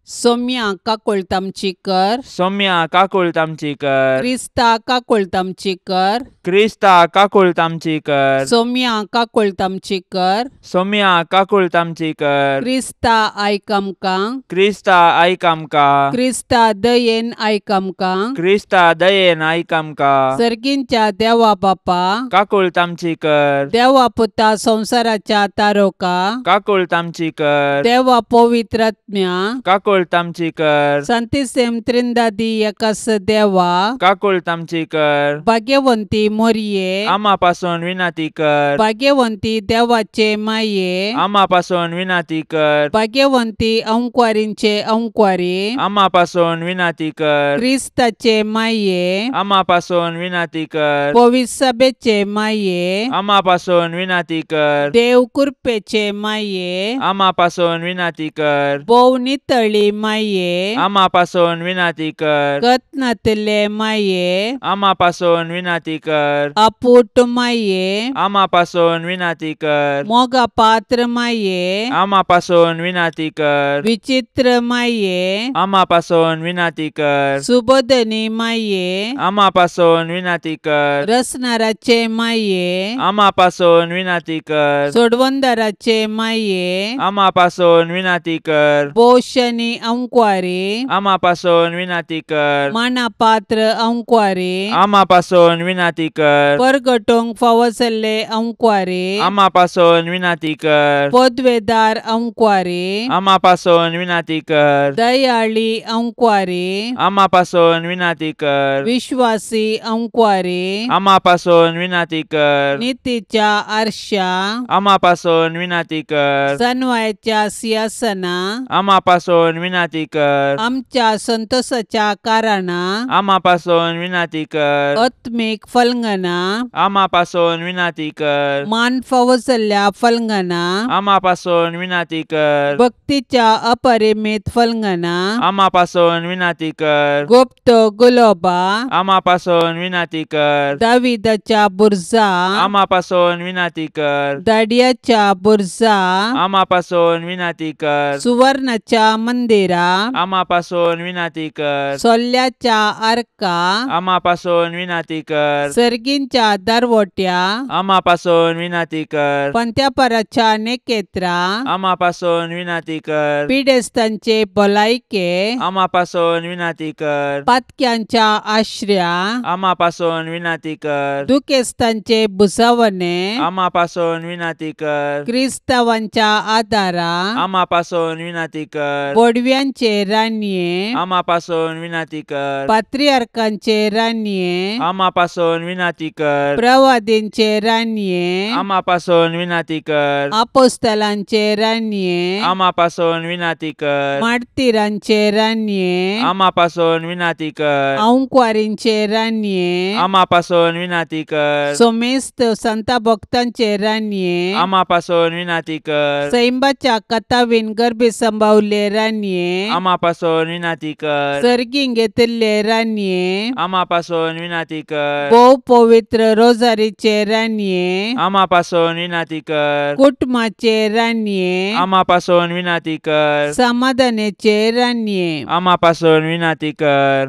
सोम्या काकुळट आमची कर. सोम्या काकुळट आमची कर. क्रिस्ता काकुळट आमची कर. क्रिस्ता काकुळट आमची कर. सोम्या काकुळट आमची कर. सोम्या काकुळट आमची कर. क्रिस्ता आयक आमकां. क्रिस्ता आयक आमकां. क्रिस्ता दयेन आयक आमकां. क्रिस्ता दयेन आयक आमकां. सर्गींच्या देवा बापा काकुळट आमची कर. देवा पुता संवसाराच्या तारोका काकुळट आमची कर. देवा पवित्रात्म्या काकुळट आमची कर. संतिसेम त्रिंदादी एकास देवा काकुळट आमची कर. भाग्यवंती मोरये आमा पासून विनाती कर. भाग्यवंती देवाचे माये आमा पासून विनाती कर. भाग्यवंती अंकवारींचे अंकवारी आमा पासून विनाती कर. क्रिस्ताचे माये आमा पासून विनाती कर. पवित्र सभेचे माये आमा पासून विनाती कर. देव कृपेचे माये आमा पासून विनाती कर. भोव नितळी माये आमा पासून विनाती कर. कतनातले माये आमा पासून विनाती कर. आपूट माये आमा पासून विनाती कर. मोगा पात्र माये आमा पासून विनाती कर. विचित्र माये आमा पासून विनाती कर. सुबोधनी माये आमा पासून विनाती कर. रसनाराचे माये आमा पासून विनाती कर. सोडवंदाराचे माये आमा पासून विनाती कर. पोषणी अंकवारी आमा पासून विनाती कर. माना पात्र अंकवारी आमा पासून विनाती कर. परगटोंक फावो जाल्ले अंकवारी आमा पासून विनाती कर. पदवेदार अंकवारी आमा पासून विनाती कर. दयाळी अंकवारी आमा पासून विनाती कर. विश्वासी अंकवारी आमा पासून विनाती कर. नितीच्या आरशा आमा पासून विनाती कर. सनवायच्या सिंहासना आमा पासून विनाती कर. आमच्या संतोषाच्या कारणा आमा पासून विनाती कर. आत्मीक फलंगना आमा पासून विनाती कर. मान फावो जाल्ल्या फलंगना आमा पासून विनाती कर. भक्तीच्या अपरिमित फलंगना आमा पासून विनाती कर. गुप्त गुलोबा आमा पासून विनाती कर. दाविदाच्या बुर्जा आमा पासून विनाती कर. दाडियाच्या बुर्जा आमा पासून विनाती कर. सुवर्णाच्या मंदिरा आमा पासून विनाती कर. सोल्ल्याच्या आर्का आमा पासून विनाती कर. सर्गींच्या दरवट्या आमा पासून विनाती कर. पंत्यापराच्या नेकेत्रा आमा पासून विनाती कर. पिडेस्तांचे भलायके आमा पासून विनाती कर. पातक्यांच्या आश्र्या आमा पासून विनाती कर. दुखेस्तांचे भुजावणे आमा पासून विनाती कर. क्रिस्तावांच्या आदारा आमा पासून विनाती कर. बोडव्यांचे राणये आमा पासून विनाती कर. पात्रियार्कांचे राणये आमा पासून विनाती कर. प्रवादींचे राणये आमा पासून विनाती कर. आपोस्तलांचे राणये आमा पासून विनाती कर. मार्तीरांचे राणये आमा पासून विनाती कर. अंकवारींचे राणये आमा पासून विनाती कर. सोमेस्त संता भक्तांचे राणये आमा पासून विनाती कर. सैंबाच्या कथावीन गर्भे संभावले राणये आमा पासून विनाती कर. सर्गीं घेतिल्ले राणये आमा पासून विनाती कर. भोव पवित्र रोजारीचे राणये आमा पासून विनाती कर. कुटुंबाचे राणये आमा पासून विनाती कर. समाधानाचे राणये आमा पासून विनाती कर.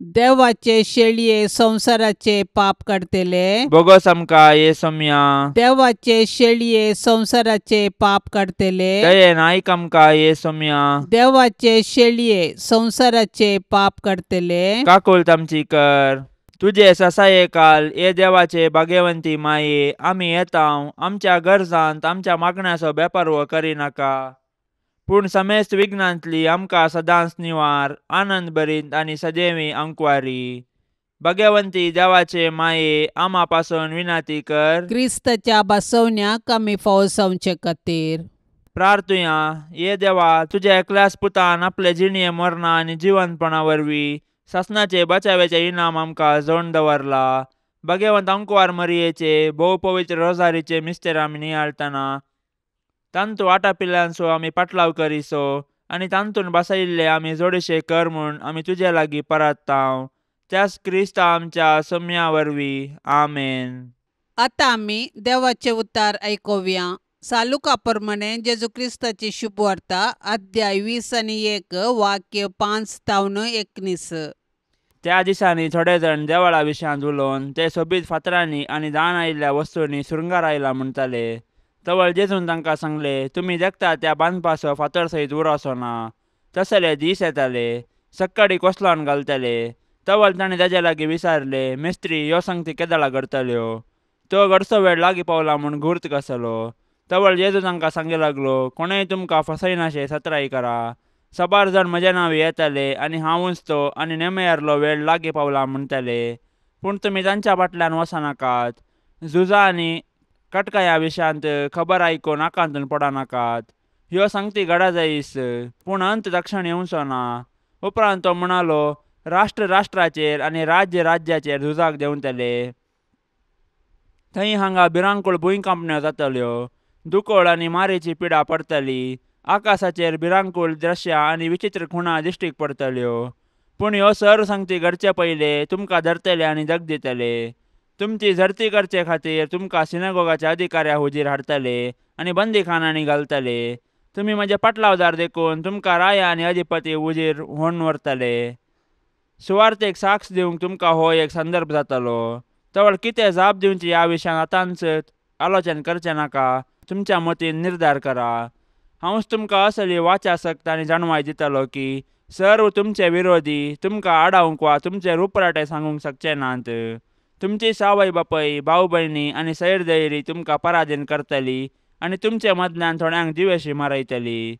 देवाचे शेळये संवसाराचे पाप काडटले बोगस आमकां ये सोम्या. देवाचे शेळये संवसाराचे पाप काडटले दयेन आयक आमकां ये सोम्या. देवाचे शेळये संवसाराचे पाप काडटले काकुळट आमची कर. तुजे ससायेकाल हे देवाचे भाग्यवंती माये आमी येतांव आमच्या गरजांत आमच्या मागण्याचो बेपारवो करिनाका, पूण समेस्त विघ्नांतली आमकां सदांच निवार आनंद भरीत आनी सदैवी अंकवारी। भाग्यवंती देवाचे माये आमा पासून विनंती कर। क्रिस्ताच्या बसवण्याक आमी फावो जावचे खातीर प्रार्थुया। ये देवा, तुज्या एकल्याच पुतान आपले जिणये मरणा आनी जिवंतपणा वरवीं सासणाचे बचाव्याचे इनाम आमकां जोडून दवरला। भाग्यवंत अंकवार मरियेचे भोव पवित्र रोजारीचे मिस्तेर आमी नियाळटना तांतू आटापिल्ल्यांचो आमी पाटलाव करिसो आनी तांतून बसयिल्ले आमी जोडशे कर म्हूण आमी तुजे लागीं परत्तांव। त्याच क्रिस्ता आमच्या सोम्या वरवीं, आमेन। आतां आमी देवाचे उतार आयकुया। सालुका प्रमाणे जेजू क्रिस्ताची शुभवार्ता अध्याय 20 आणि 1 वाक्य 5 तावन 19। त्या दिसांनी थोडे जण देवळा विशयांत उलोवन ते सोबीत फातरांनी आनी दान आयिल्ल्या वस्तूंनी सुरंगार आयला म्हणटाले। तवळ जेजून तांकां सांगले, तुमी देखता त्या बांदपाचो फातर सयत उरसो ना, तसले दीस येताले सक्काळी कोसलान घालतले। तवळ ताणें ताजे लागीं विचारले, मिस्त्री ह्यो संगती केदळा घडटल्यो? तो घडचो वेळ लागीं पावला म्हूण घूर्त कसलो? तवळ जेजू तांकां सांगे लागलो, कोणेय तुमकां फसयनाशे सत्राय करा। साबार जाण म्हज्या नांवी येताले आनी हांवूच तो आनी नेमेयारलो वेळ लागीं पावला म्हणटाले, पूण तुमी तांच्या फाटल्यान वचनाकात। झुजां आनी कटकाया विशयांत खबर आयकून आकांतून पडनाकात। ह्यो संगती घडा जायस, पूण अंत दक्षण येवचो ना। उपरांत तो म्हणालो, राष्ट्र राष्ट्राचेर आनी राज्य राज्याचेर झुजाक देंवतले। थंय हांगा भिरांकूळ भुंयकांपण्यो जातल्यो, दुकोळ आनी मारेची पिडा पडटली, आकाशाचेर भिरांकूळ दृश्यां आनी विचित्र खुणा दिश्टीक पडटल्यो। पूण ह्यो सर्व संगती घडचे पयले तुमकां धरतले आनी दग दितले। तुमची झडती करचे खातीर तुमकां सिनागोगाच्या अधिकाऱ्या हुजीर हाडटले आनी बंदीखानांनी घालतले। तुमी म्हजे पाटलावदार देखून तुमकां राया आनी अधिपती हुजीर व्हरून व्हरतले। सुवार्तेक साक्ष दिवंक तुमकां हो एक संदर्भ जातलो। तवळ कितें जाप दिवची ह्या विशयान आतांच आलोचन करचें नाका, तुमच्या मतीन निर्धार करा। हांवच तुमकां असली वाचा सक्त आनी जाणवाय दितलो की सर्व तुमचे विरोधी तुमकां आडावंक वा तुमचे रुपराटे सांगूंक शकचे नात। तुमची सावय बापय, भाव भयणी आनी सैर दैरी तुमकां पराधीन करतली आनी तुमचे मदल्यान थोड्यांक दिवेशी मारयतली।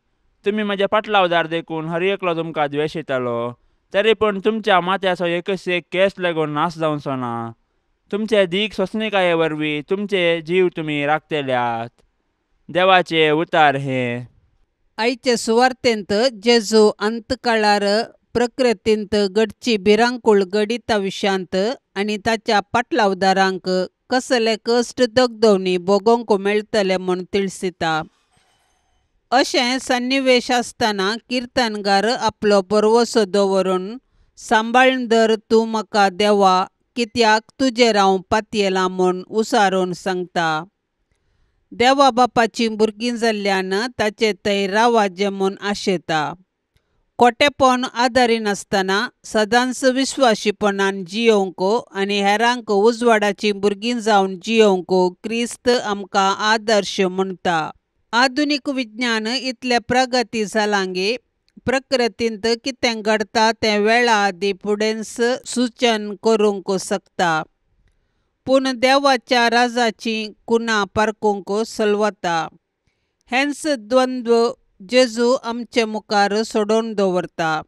तुमी म्हजे पाटलावदार देखून हर एकलो तुमकां द्वेशितलो, तरी पूण तुमच्या माथ्याचो एकच एक केस लागून नाश जावचो ना। तुमचे दीख सोंसणीकाये वरवीं तुमचे जीव तुमी राखतल्यात। देवाचे उतार हे। आयचे सुवार्तेंत जेजू अंतकाळार प्रकृतींत घडची भिरांकूळ घडिता विशयांत आनी ताच्या पाटलावदारांक कसले कश्ट दगदवणी भोगोवंक मेळटले म्हूण तिळसिता। अशें सन्निवेश आसतना किर्तनगार आपलो भरवसो दवरून सांबाळून धर तूं म्हाका देवा, कित्याक तुजेर हांव पातयेलां म्हूण उसारून सांगता। देवा बापाचीं भुरगीं जाल्ल्यान ताचे थंय रावाचें म्हूण आशेता। खोटेपण आदारिनासतना सदांच विश्वाशीपणान जियोवंक आनी हेरांक उजवाडाचीं भुरगीं जावन जियोवंक क्रिस्त आमकां आदर्श म्हणटा। आधुनीक विज्ञान इतलें प्रगती जालां गी प्रकृतींत कितें घडटा तें वेळा आदीं फुडेंच सुचन करूंक शकता, पूण देवाच्या राजाची कुणां पारखूंक सलवता। हेंच द्वंद्व जेजू आमचे मुखार सोडोवन दवरता।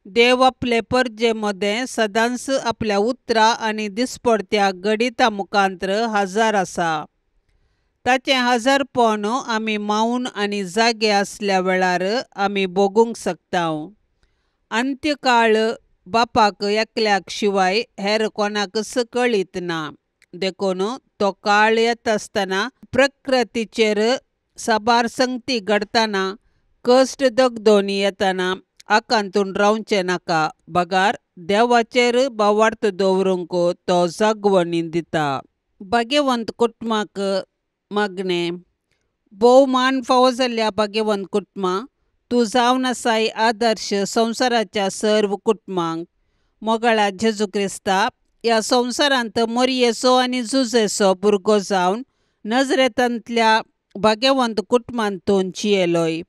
देव आपले परजे मदें सदांच आपल्या उतरां आनी दिसपडत्या घडिता मुखांत्र हजर आसा। ताचें हजरपण आमी मावन आनी जागे आसल्या वेळार आमी भोगूंक शकता। अंत्यकाळ बापाक एकल्याक शिवाय हेर कोणाकच कळीत ना, देखून तो काळ येता आसतना प्रकृतीचेर साबार संगती घडटना कश्ट दगदोनी येतना आकांतून रावचें नाका, बगार देवाचेर भावार्थ दवरूंक तो जागवणी दिता। भाग्यवंत कुटुंबाक मागणें। भोव मान फावो जाल्ल्या भाग्यवंत कुटुंबा, तूं जावन आसाय आदर्श संवसाराच्या सर्व कुटुंबांक। मोगाळा जेजू क्रिस्ता, ह्या संवसारांत मोरयेचो आनी जुजेचो भुरगो जावन नजरेतांतल्या भाग्यवंत कुटुंबांत तूं जियेलोय।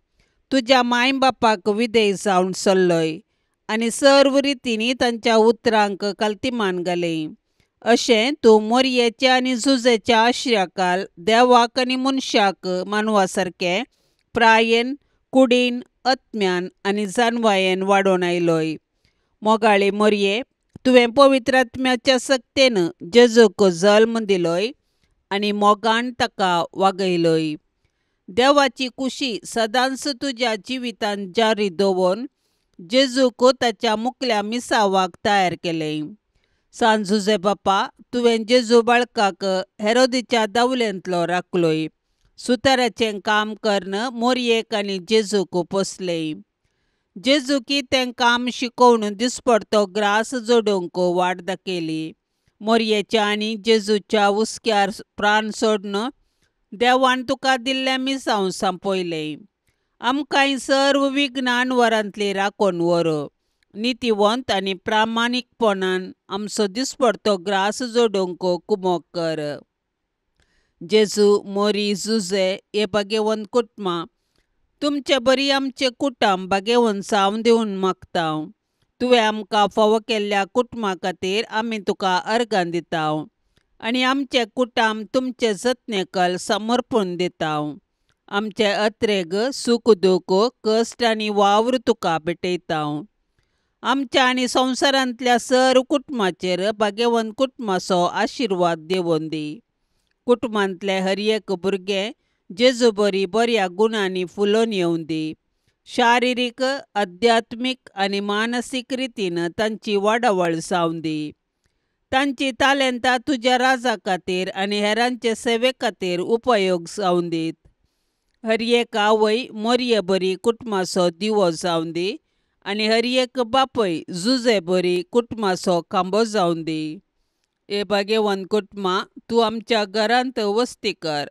तुज्या माय बापाक विधेय जावन चल्लोय आनी सर्व रितींनी तांच्या उतरांक कल्तिमान घाली। अशें तूं मोरयेच्या आनी जुजेच्या आश्र्याकाल देवाक आनी मनशाक मानवा सारकें प्रायेन कुडीन आत्म्यान आनी जानवायेन वाडोवन आयलोय. मोगाळे मोरये, तुवें पवित्र आत्म्याच्या सक्तेन जेजूक जल्म दिलोय आनी मोगान ताका वागयलोय. देवाची कुशी सदांच तुज्या जिवितांत जारी दवरून जेजूक ताच्या मुकल्या मिसावाक तयार केलें. सांत जुजे बापा, तुवें जेजू बाळकाक हेरोदीच्या दावलेंतलो राखलोय. सुताराचें काम करून मोरयेक आनी जेजूक पोसलें. जेजूकी तें काम शिकोवन दिसपडतो ग्रास जोडूंक वाट दाखयली. मोरयेच्या आनी जेजूच्या हुस्क्यार प्राण सोडून देवान तुका दिल्लें मिसांव सांपयलें. आमकांय सर्व विघ्नान वरांतली राखून व्हर. नितीवंत आनी प्रामाणीकपणान आमचो दिसपडतो ग्रास जोडूंक कुमोक कर. जेजू, मोरी, जुजे हे भागेवंत कुटुंबां तुमचे बरी आमचें कुटुंब भागेवंत जावन दिवन मागता. तुवें आमकां फावो केल्ल्या कुटुंबा खातीर आमी तुका अर्गां दिता आनी आमचें कुटुंब तुमचे जतनेकल समर्पण दिता. आमचे अत्रेग, सूख दूख, कश्ट आनी वावर तुका भेटयता. आमच्या आनी संवसारांतल्या सर्व कुटुंबाचेर भागेवंत कुटुंबाचो आशिर्वाद देवोन दी. कुटुंबांतले हर एक भुरगें जेजू बरी बऱ्या गुणांनी फुलोवन येवं दी. शारिरीक, अध्यात्मीक आनी मानसीक रितीन तांची वाडावळ जावं दी. तांची तालेंतां तुज्या राजा खातीर आनी हेरांचे सेवे खातीर उपयोग जावं दीत. हर एक आवय मोरये बरी कुटुंबाचो दिवो जावं दी आनी हर एक बापूय जुजे बरी कुटुंबाचो खांबो जावं दी. हे भागेवंत कुटुंबा, तूं आमच्या घरांत वस्ती कर.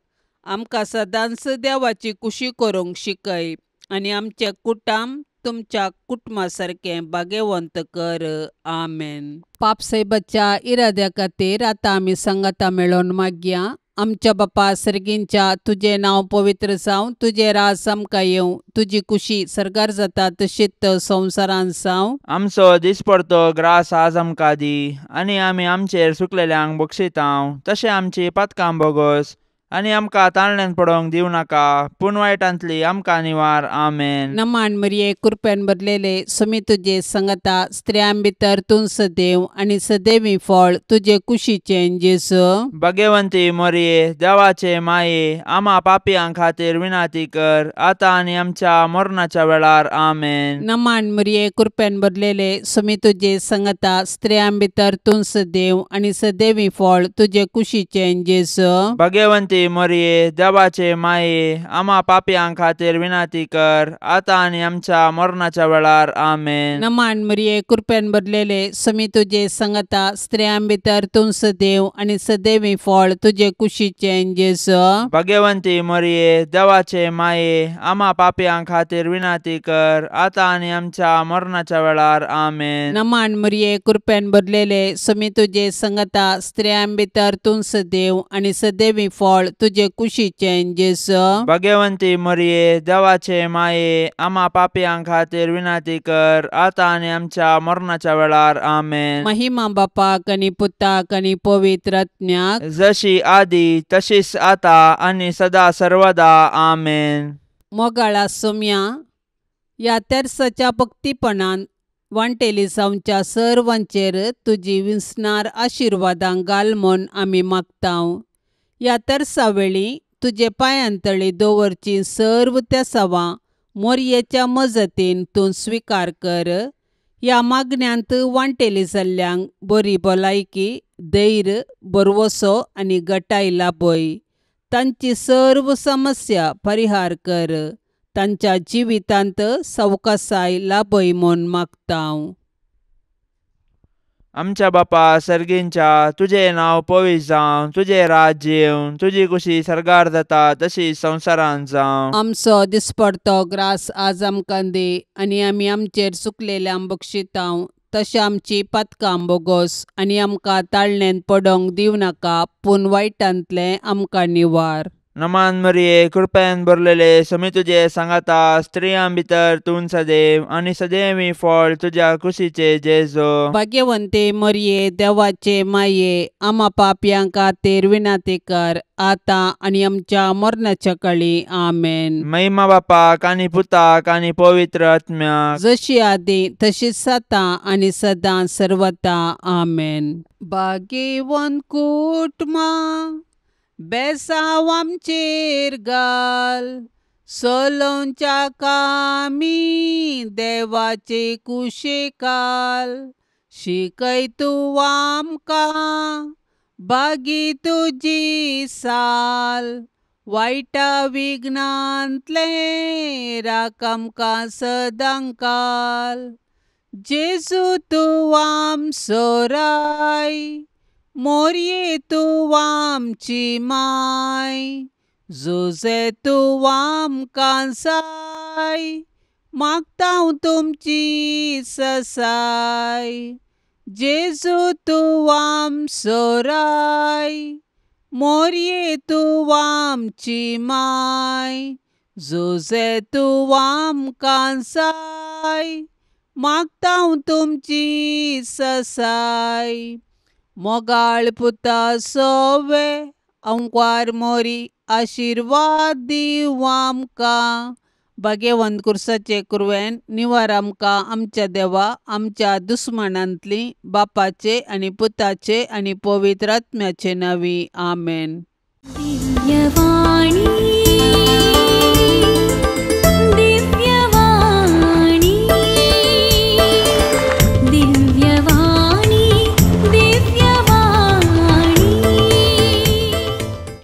आमकां सदांच देवाची कुशी करूंक शिकय आनी आमचें कुटुंब तुमच्या कुटुंबा सारकें भागेवंत कर. आमेन. पापसाहेबाच्या इराद्या खातीर आतां आमी सांगाता मेळोवन मागया. आमच्या बापा सर्गींच्या, तुजें नांव पवित्र जावं, तुजें राज आमकां येवं, तुजी कुशी सर्गार जाता तशीच संवसारांत जावं. आमचो दिसपडतो ग्रास आज आमकां दी आनी आमी आमचेर सुकलेल्यांक बक्षितांव तशें आमची पातकां बोगस आनी आमकां ताळण्यान पडोवंक दिवं नाका, पूण वायटांतली आमकां निवार. आमेन. नमान मरिये, कृपेन भरलेले, समी तुजे संगता, स्त्रियां भितर तूं सदैव आनी सदैवी फळ तुजे कुशीचें जेजू. भाग्यवंती मोरये, देवाचे माये, आमा पापयां खातीर विनाती कर आतां आनी आमच्या मरणाच्या वेळार. आमेन. नमान मरिये, कृपेन भरलेले, समी तुजे संगता, स्त्रियां भितर तूं सदैव आनी सदैवी फळ तुजे कुशीचें जेजू. भाग्यवंती मोरये, देवाचे माये, आमा पापयां खातीर विनाती कर आतां आनी आमच्या मरणाच्या वेळार. आमेन. नमान मरिये, कृपेन भरलेले, समी तुजे संगता, स्त्रियां भितर तूं सदैव आनी सदैवी फळ तुजे कुशीचें जेजू. भाग्यवंती मोरये, देवाचे माये, आमा पापयां खातीर विनाती कर आतां आनी आमच्या मरणाच्या वेळार. आमेन. नमान मरिये, कृपेन भरलेले, समी तुजे संगता, स्त्रियां भितर तूं सदैव आनी सदैवी फळ तुजे कुशीचें जेजू. भाग्यवंती मोरये, देवाचे माये, आमा पापयां खातीर विनाती कर आतां आनी आमच्या मरणाच्या वेळार. आमेन. महिमा बापाक आनी पुताक आनी पवित्र आत्म्याक, जशी आदी तशीच आतां आनी सदा सर्वदा. आमेन. मोगाळा सोम्या, ह्या तेर्साच्या भक्तीपणान वांटेली जावच्या सर्वांचेर तुजी विसणार आशिर्वादां घाल म्हूण आमी मागता. ह्या तेर्सा वेळी तुजे पांयांतळी दवरची सर्व तेसावां मोरयेच्या मजतीन तूं स्विकार कर. ह्या मागण्यांत वांटेली जाल्ल्यांक बरी भलायकी, धैर्य, भरवसो आनी गटाय लाभय. तांची सर्व समस्या परिहार कर. तांच्या जिवितांत सवकासाय लाभय म्हूण मागता. आमच्या बापा सर्गींच्या, तुजें नांव पवित्र जावं, तुजें राज्य येवं, तुजी कुशी सर्गार जाता तशी संवसारांत जावं. आमचो दिसपडतो ग्रास आज आमकां दी आनी आमी आमचेर चुकलेल्यांक बक्षितांव तशें आमची पातकां बोगोस आनी आमकां ताळणेंत पडोवंक दिवं नाका, पूण वायटांतलें आमकां निवार. नमान मरिये कृपेन भरलेले समी तुजे सांगाता स्त्रियां भितर तूं सदैव आनी सदैवी फळ तुज्या कुशीचे जेजू. भाग्यवंते मरिये देवाचे माये आमा पापयां खातीर विनंती कर आतां आनी आमच्या मरणाच्या काळी. आमेन. महिमा बापाक आनी पुताक आनी पवित्र आत्म्याक जशी आदी तशीच आतां आनी सदां सर्वता. आमेन. भाग्यवंत कुटुंबा बेसांव आमचेर घाल सोलोवच्या कामी देवाचे कुशेकाल शिकय तूं आमकां बागी तुजी साल वायटा विघ्नांतलें राख आमकां सदांकाल. जेजू तूं आमचो राय मोरये तूं आमची माय जुजे तूं आमकां जाय मागता हांव तुमची ससाय. जेजू तूं आमचो राय मोरये तूं आमची माय जुजे तूं आमकां जाय मागता हांव तुमची ससाय. मोगाळ पुता सोवे अंकवार मोरी आशिर्वाद दीव आमकां. भाग्यवंत कुर्साचे कुरवेन निवार आमकां आमच्या देवा आमच्या दुस्मानांतली बापाचे आनी पुताचे आनी पवित्र आत्म्याचे नांवी. आमेन. दिव्यवाणी.